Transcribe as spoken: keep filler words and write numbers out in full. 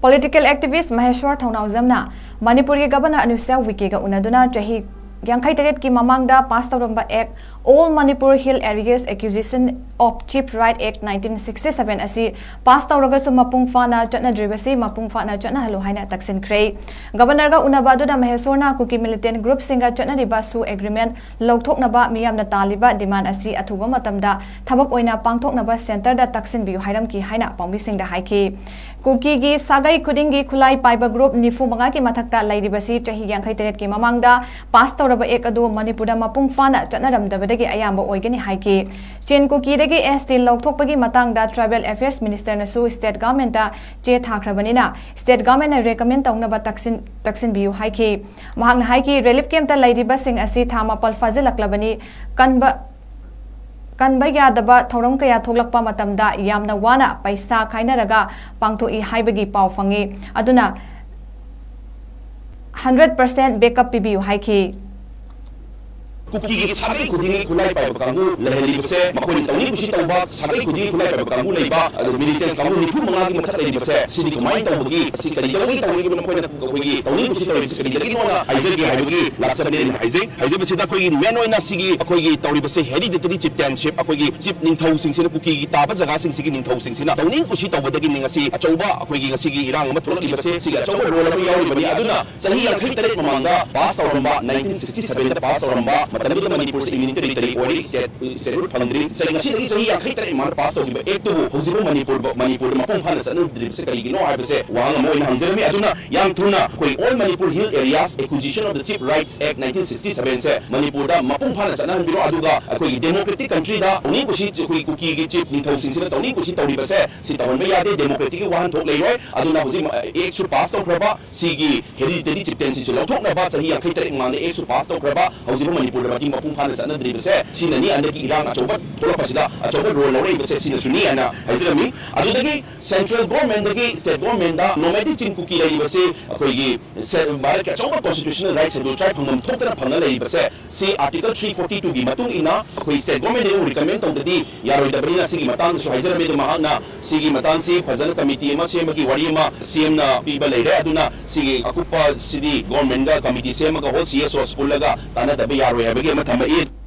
Political activist ꯃꯍꯦꯁ꯭ꯋꯔ ꯊꯧꯅꯥꯎꯖꯝꯅ ꯃꯅꯤꯄꯨꯔꯒꯤ governor ꯑꯅꯨꯁ꯭ꯌꯥ ꯎꯏꯀꯦꯒ ꯎꯅꯗꯨꯅ ꯆꯍꯤ ꯌꯥꯡꯈꯩ ꯇꯔꯦꯠꯀꯤ ꯃꯃꯥꯡꯗ ꯄꯥꯁ ꯇꯧꯔꯝꯕ ꯑꯦꯛ All Manipur Hill Areas Acquisition of Chief Right Act nineteen sixty seven ꯑꯁꯤ ꯄꯥꯁ ꯇꯧꯔꯒꯁꯨ ꯃꯄꯨꯡ ꯐꯥꯅ ꯆꯠꯅꯗ꯭ꯔꯤꯕꯁꯤ ꯃꯄꯨꯡ ꯐꯥꯅ ꯆꯠꯅꯍꯜꯂꯨ ꯍꯥꯏꯅ ꯇꯛꯁꯤꯟꯈ꯭ꯔꯦ꯫ ꯒꯕꯔꯅꯔꯒ ꯎꯅꯕ ꯑꯗꯨꯗ ꯃꯍꯦꯁ꯭ꯋꯔꯅ ꯀꯨꯀꯤ ꯃꯤꯂꯤꯇꯦꯟ ꯒ꯭ꯔꯨꯞꯁꯤꯡꯒ ꯆꯠꯅꯔꯤꯕ ꯁꯨ ꯑꯦꯒ꯭ꯔꯤꯃꯦꯟ ꯂꯧꯊꯣꯛꯅꯕ ꯃꯤꯌꯥꯝꯅ ꯇꯥꯜꯂꯤꯕ ꯗꯤꯃꯥꯟ ꯑꯁꯤ ꯑꯊꯨꯕ ꯃꯇꯝꯗ ꯊꯕꯛ ꯑꯣꯏꯅ ꯄꯥꯡꯊꯣꯛꯅꯕ ꯁꯦꯟꯇꯔꯗ ꯇꯛꯁꯤꯟꯕꯤꯌꯨ ꯍꯥꯏꯔꯝꯈꯤ ꯍꯥꯏꯅ ꯄꯥꯎꯃꯤꯁꯤꯡꯗ ꯍꯥꯏꯈꯤ꯫ ꯀꯨꯀꯤꯒꯤ ꯁꯥꯒꯩ ꯈꯨꯗꯤꯡꯒꯤ ꯈꯨꯠꯂꯥꯏ ꯄꯥꯏꯕ ꯒ꯭ꯔꯨꯞ ꯅꯤꯐꯨ ꯃꯉꯥꯒꯤ ꯃꯊꯛꯇ ꯂꯩꯔꯤꯕꯁꯤ ꯆꯍꯤ ꯌꯥꯡꯈꯩ ꯇꯔꯦꯠꯀꯤ ꯃꯃꯥꯡꯗ ꯄꯥꯁ ꯇꯧꯔꯕ ꯑꯦꯛ ꯑꯗꯨ ꯃꯅꯤꯄꯨꯔꯗ ꯃꯄꯨꯡ ꯐꯥꯅ ꯆꯠꯅꯔꯝꯗꯕꯗꯒꯤ ꯑꯌꯥꯝꯕ ꯑꯣꯏꯒꯅꯤ ꯍꯥꯏꯈꯤ꯫ ꯆꯦꯟ ꯀꯨꯀꯤꯗꯒꯤ ꯑꯦꯁ ꯇꯤ ꯂꯧꯊꯣꯛꯄꯒꯤ ꯃꯇꯥꯡꯗ ꯇ꯭ꯔꯥꯏꯕꯦꯜ ꯑꯦꯐꯤꯌꯔꯁ ꯃꯤꯅꯤꯁꯇꯔꯅꯁꯨ ꯁ꯭ꯇꯦꯠ ꯒꯚꯔꯟꯃꯦꯟꯠꯇ ꯆꯦ ꯊꯥꯈ꯭ꯔꯕꯅꯤꯅ ꯁ꯭ꯇꯦꯠ ꯒꯚꯔꯟꯃꯦꯟꯠꯅ ꯔꯦꯀꯃꯦꯟ ꯇꯧꯅꯕ ꯇꯛꯁꯤꯟ-, ꯇꯛꯁꯤꯟꯕꯤꯌꯨ ꯍꯥꯏꯈꯤ꯫ ꯃꯍꯥꯛꯅ ꯍꯥꯏꯈꯤ, ꯔꯤꯂꯤꯐ ꯀꯦꯝꯞꯇ ꯂꯩꯔꯤꯕꯁꯤꯡ ꯑꯁꯤ ꯊꯥ ꯃꯥꯄꯜ ꯐꯥꯖꯤꯜꯂꯛꯂꯕꯅꯤ, ꯀꯟꯕ ꯀꯟꯕ ꯌꯥꯗꯕ ꯊꯧꯔꯝ ꯀꯌꯥ ꯊꯣꯛꯂꯛꯄ ꯃꯇꯝꯗ ꯌꯥꯝꯅ ꯋꯥꯅ ꯄꯩꯁꯥ ꯈꯥꯏꯅꯔꯒ ꯄꯥꯡꯊꯣꯛꯏ ꯍꯥꯏꯕꯒꯤ ꯄꯥꯎ ꯐꯪꯉꯤ꯫ ꯑꯗꯨꯅ ꯍꯟꯗ꯭ꯔꯦꯠ ꯄꯥꯔꯁꯦꯟꯠ ꯕꯦꯛꯑꯞ ꯄꯤꯕꯤꯌꯨ ꯍꯥꯏꯈꯤ꯫ ꯀꯨꯀꯤꯒꯤ ꯁꯥꯒꯩ ꯈꯨꯗꯤꯡꯒꯤ ꯈꯨꯠꯂꯥꯏ ꯄꯥꯏꯕ ꯀꯥꯡꯕꯨ ꯂꯩꯍꯜꯂꯤꯕꯁꯦ, ꯃꯈꯣꯏꯅ ꯇꯧꯅꯤꯡ ꯀꯨꯁꯤ ꯇꯧꯕ ꯁꯥꯒꯩ ꯈꯨꯗꯤꯡꯒꯤ ꯈꯨꯠꯂꯥꯏ ꯄꯥꯏꯕ ꯀꯥꯡꯕꯨ ꯂꯩꯕ, ꯑꯗꯨ ꯃꯤꯂꯤꯇꯦꯟꯠ ꯀꯥꯡꯕꯨ ꯅꯤꯐꯨ ꯃꯉꯥꯒꯤ ꯃꯊꯛ ꯂꯩꯔꯤꯕꯁꯦ, ꯁꯤꯗꯤ ꯀꯃꯥꯏꯅ ꯇꯧꯕꯒꯤ, ꯑꯁꯤ ꯀꯔꯤꯗꯧꯕꯒꯤ ꯇꯧꯔꯤꯕꯅꯣ, ꯃꯈꯣꯏꯅ ꯑꯩꯈꯣꯏꯒꯤ ꯇꯧꯅꯤꯡ ꯀꯨꯁꯤ ꯇꯧꯔꯤꯕꯁꯤ ꯀꯔꯤꯗꯒꯤꯅꯣꯅ ꯍꯥꯏꯖꯒꯦ ꯍꯥꯏꯕꯒꯤ ꯂꯥꯛꯆꯕꯅꯦ ꯑꯩꯅ ꯍꯥꯏꯖꯩ꯫ ꯍꯥꯏꯖꯕꯁꯤꯗ ꯑꯩꯈꯣꯏꯒꯤ ꯃꯦꯟ ꯑꯣꯏꯅ ꯁꯤꯒꯤ ꯑꯩꯈꯣꯏꯒꯤ ꯇꯧꯔꯤꯕꯁꯦ ꯍꯦꯔꯤꯗꯤꯇꯔꯤ ꯆꯤꯐꯇꯦꯟꯁꯤꯞ, ꯑꯩꯈꯣꯏꯒꯤ ꯆꯤꯐ ꯅꯤꯡꯊꯧꯁꯤꯡꯁꯤꯅ, ꯀꯨꯀꯤꯒꯤ ꯇꯥꯕ ꯖꯒꯥꯁꯤꯡꯁꯤꯒꯤ ꯅꯤꯡꯊꯧꯁꯤꯡꯁꯤꯅ ꯇꯧꯅꯤꯡ ꯀꯨꯁꯤ ꯇꯧꯕꯗꯒꯤꯅꯤ ꯉꯁꯤ ꯑꯆꯧꯕ ꯑꯩꯈꯣꯏꯒꯤ ꯉꯁꯤꯒꯤ ꯏꯔꯥꯡ ꯑꯃ ꯊꯣꯛꯂꯛꯂꯤꯕꯁꯦ, ꯁꯤꯒꯤ ꯑꯆꯧꯕ ꯔꯣꯜ ꯑꯃ ꯌꯥꯎꯔꯤꯕꯅꯤ꯫ ꯑꯗꯨꯅ ꯆꯍꯤ ꯌꯥꯡꯈꯩ ꯇꯔꯦꯠ ꯃꯃꯥꯡꯗ ꯄꯥꯁ ꯇꯧꯔꯝꯕ, ꯅꯥꯏꯟꯇꯤꯟ ꯁꯤꯛꯁꯇꯤ ꯁꯚꯦꯟꯗ ꯄꯥꯁ ꯇꯧꯔꯝꯕ, ꯃꯇꯝꯗꯨꯗ ꯃꯅꯤꯄꯨꯔꯁꯦ ꯌꯨꯅꯤꯌꯟ ꯇꯦꯔꯤꯇꯔꯤ ꯑꯣꯏꯔꯤ, ꯁ꯭ꯇꯦꯠ, ꯁ꯭ꯇꯦꯠꯍꯨꯗ ꯐꯪꯗ꯭ꯔꯤ꯫ ꯁꯤ ꯉꯁꯤꯗꯒꯤ ꯆꯍꯤ ꯌꯥꯡꯈꯩ ꯇꯔꯦꯠ ꯃꯃꯥꯡꯗ ꯄꯥꯁ ꯇꯧꯈꯤꯕ ꯑꯦꯛꯇꯨꯕꯨ ꯍꯧꯖꯤꯛꯐꯥꯎ ꯃꯅꯤꯄꯨꯔ, ꯃꯅꯤꯄꯨꯔꯗ ꯃꯄꯨꯡ ꯐꯥꯅ ꯆꯠꯅꯗ꯭ꯔꯤꯕꯁꯦ ꯀꯔꯤꯒꯤꯅꯣ ꯍꯥꯏꯕꯁꯦ ꯋꯥꯍꯪ ꯑꯃ ꯑꯣꯏꯅ ꯍꯪꯖꯔꯝꯃꯤ꯫ ꯑꯗꯨꯅ ꯌꯥꯝ ꯊꯨꯅ ꯑꯩꯈꯣꯏ All Manipur Hill Areas Acquisition of the Chief Rights Act nineteen sixty seven ꯁꯦ ꯃꯅꯤꯄꯨꯔꯗ ꯃꯄꯨꯡ ꯐꯥꯅ ꯆꯠꯅꯍꯟꯕꯤꯔꯣ, ꯑꯗꯨꯒ ꯑꯩꯈꯣꯏꯒꯤ ꯗꯦꯃꯣꯀ꯭ꯔꯦꯇꯤꯛ ꯀꯟꯇ꯭ꯔꯤꯗ ꯇꯧꯅꯤꯡ ꯀꯨꯁꯤ, ꯑꯩꯈꯣꯏ ꯀꯨꯀꯤꯒꯤ ꯆꯤꯐ ꯅꯤꯡꯊꯧꯁꯤꯡꯁꯤꯅ ꯇꯧꯅꯤꯡ ꯀꯨꯁꯤ ꯇꯧꯔꯤꯕꯁꯦ ꯁꯤ ꯇꯧꯍꯟꯕ ꯌꯥꯗꯦ, ꯗꯦꯃꯣꯀ꯭ꯔꯦꯇꯤꯛꯀꯤ ꯋꯥꯍꯟꯊꯣꯛ ꯂꯩꯔꯣꯏ꯫ ꯑꯗꯨꯅ ꯍꯧꯖꯤꯛ, ꯑ, ꯑꯦꯛꯁꯨ ꯄꯥꯁ ꯇꯧꯈ꯭ꯔꯕ, ꯁꯤꯒꯤ ꯍꯦꯔꯤꯗꯤꯇꯔꯤ ꯆꯤꯐꯇꯦꯟꯁꯤꯁꯨ ꯂꯧꯊꯣꯛꯅꯕ ꯆꯍꯤ ꯌꯥꯡꯈꯩ ꯇꯔꯦꯠ ꯃꯃꯥꯡꯗ ꯑꯦꯛꯁꯨ ꯄꯥꯁ ꯇꯧꯈ꯭ꯔꯕ, ꯍꯧꯖꯤꯛ ꯃꯅꯤꯄꯨꯔꯗ ꯃꯇꯤꯡ ꯃꯄꯨꯡ ꯐꯥꯅ ꯆꯠꯅꯗ꯭ꯔꯤꯕꯁꯦ ꯁꯤꯅꯅꯤ꯫ ꯍꯟꯗꯛꯀꯤ ꯏꯔꯥꯡ ꯑꯆꯧꯕ ꯊꯣꯛꯂꯛꯄꯁꯤꯗ ꯑꯆꯧꯕ ꯔꯣꯜ ꯂꯧꯔꯛꯏꯕꯁꯦ ꯁꯤꯅꯁꯨꯅꯤ ꯍꯥꯏꯅ ꯍꯥꯏꯖꯔꯝꯃꯤ꯫ ꯑꯗꯨꯗꯒꯤ ꯁꯦꯟꯇ꯭ꯔꯦꯜ ꯒꯣꯔꯃꯦꯟꯗꯒꯤ ꯁ꯭ꯇꯦꯠ ꯒꯣꯔꯃꯦꯟꯗ ꯅꯣꯃꯦꯗꯤꯛ ꯆꯤꯡ ꯀꯨꯀꯤ ꯂꯩꯔꯤꯕꯁꯤ ꯑꯩꯈꯣꯏꯒꯤ ꯁꯦ-, ꯚꯥꯔꯠꯀꯤ ꯑꯆꯧꯕ ꯀꯣꯟꯁꯇꯤꯇ꯭ꯌꯨꯁꯅꯦꯜ ꯔꯥꯏꯠ ꯁꯦꯗ꯭ꯌꯨꯜ ꯇ꯭ꯔꯥꯏꯕ ꯐꯪꯐꯝ ꯊꯣꯛꯇꯅ ꯐꯪꯉ ꯂꯩꯔꯤꯕꯁꯦ ꯁꯤ ꯑꯥꯔꯇꯤꯀꯜ ꯊ꯭ꯔꯤ ꯐꯣꯔꯇꯤ ꯇꯨꯒꯤ ꯃꯇꯨꯡ ꯏꯟꯅ ꯑꯩꯈꯣꯏ ꯁ꯭ꯇꯦꯠ ꯒꯣꯔꯃꯦꯟꯗ ꯑꯃꯨꯛ ꯔꯤꯀꯃꯦꯟ ꯇꯧꯗꯗꯤ ꯌꯥꯔꯣꯏꯗꯕꯅꯤꯅ ꯁꯤꯒꯤ ꯃꯇꯥꯡꯗꯁꯨ ꯍꯥꯏꯖꯔꯝꯃꯤ꯫ ꯑꯗꯨ ꯃꯍꯥꯛꯅ ꯁꯤꯒꯤ ꯃꯇꯥꯡꯁꯤ ꯐꯖꯅ ꯀꯃꯤꯇꯤ ꯑꯃ ꯁꯦꯝꯕꯒꯤ ꯋꯥꯔꯤ ꯑꯃ ꯁꯤ ꯑꯦꯝꯅ ꯄꯤꯕ ꯂꯩꯔꯦ꯫ ꯑꯗꯨꯅ ꯁꯤꯒꯤ ꯑꯀꯨꯞꯄ ꯁꯤꯗꯤ ꯒꯣꯔꯃꯦꯟꯒ ꯀꯃꯤꯇꯤ ꯁꯦꯝꯃꯒ ꯍꯣꯜ ꯁꯤ ꯑꯦꯁ ꯑꯣꯁ ꯄꯨꯜꯂꯒ ꯇꯥꯟꯅꯗꯕ ꯌꯥꯔꯣꯏ ꯍꯥꯏꯕꯒꯤ ꯑꯃ ꯊꯝꯃꯛꯏ꯫